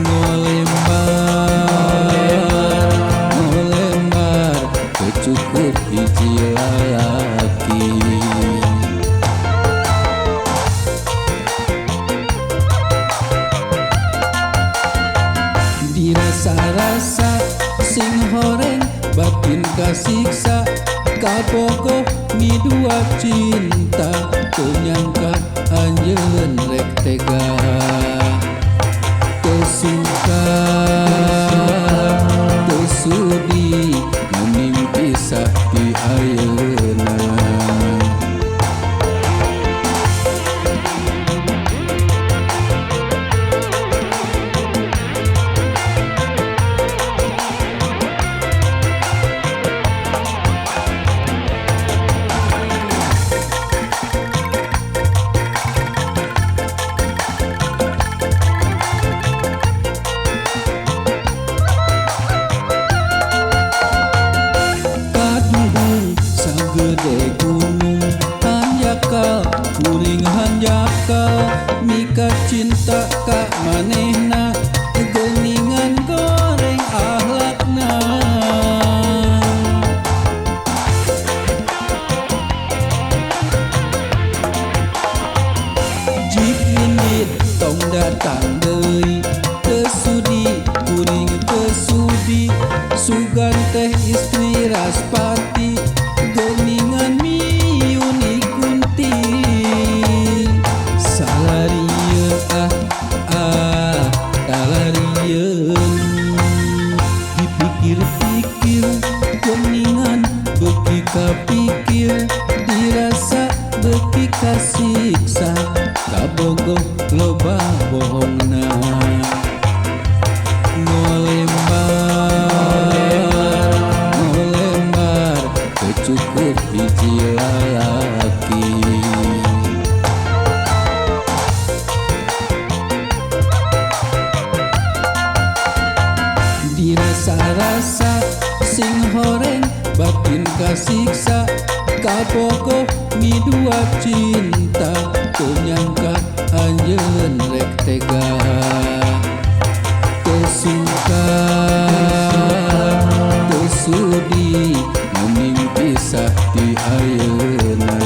Ngolembar, ngolembar, teu cukup hiji lalaki. Dirasa-rasa sing horeng batin kasiksa, kabogoh midua cinta, teu nyangka anjeun rek tega. Teu suka, teu sudi mending pisah ti ayeuna. Sagede gunung hanjakal, kuring hanjakal, mika cinta ka manehna, geuningan goreng akhlakna. Jik indit tong datang deui, teu sudi kuring teu sudi, sugan teh istri Raspati, geuningan miuni kunti. Salarieun ah ah salarieun, dipikir-pikir geuningan beuki kapikir, dirasa beuki kasiksa, kabogoh loba bohongna. Ngolembar, ngolembar, teu cukup hiji lalaki. Dirasa-rasa sing horeng batin kasiksa, kabogoh midua cinta, teu nyangka anjeun rek tega. Teu suka, teu sudi mending pisah ti ayeuna.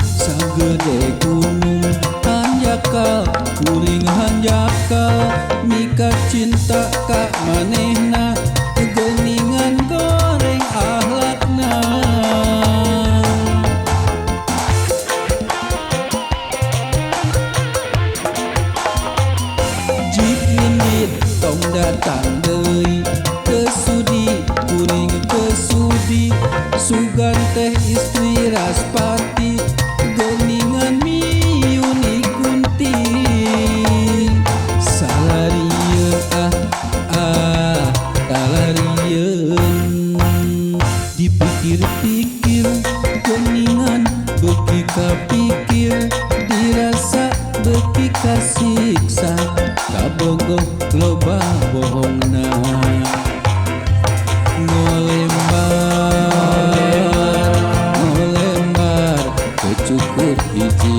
Sagede gunung hanjakal, kuring hanjakal, mika cinta ka manehna, geuningan goreng akhlakna. Jik indit tong datang deui, teu sudi kuring teu sudi, sugan teh istri Raspati, geuningan miuni kunti. Salarieun ah ah salarieun, dipikir-pikir geuningan beuki kapikir, dirasa beuki kasiksa, kabogoh loba bohongna. Ngolembar, ngolembar, teu cukup hiji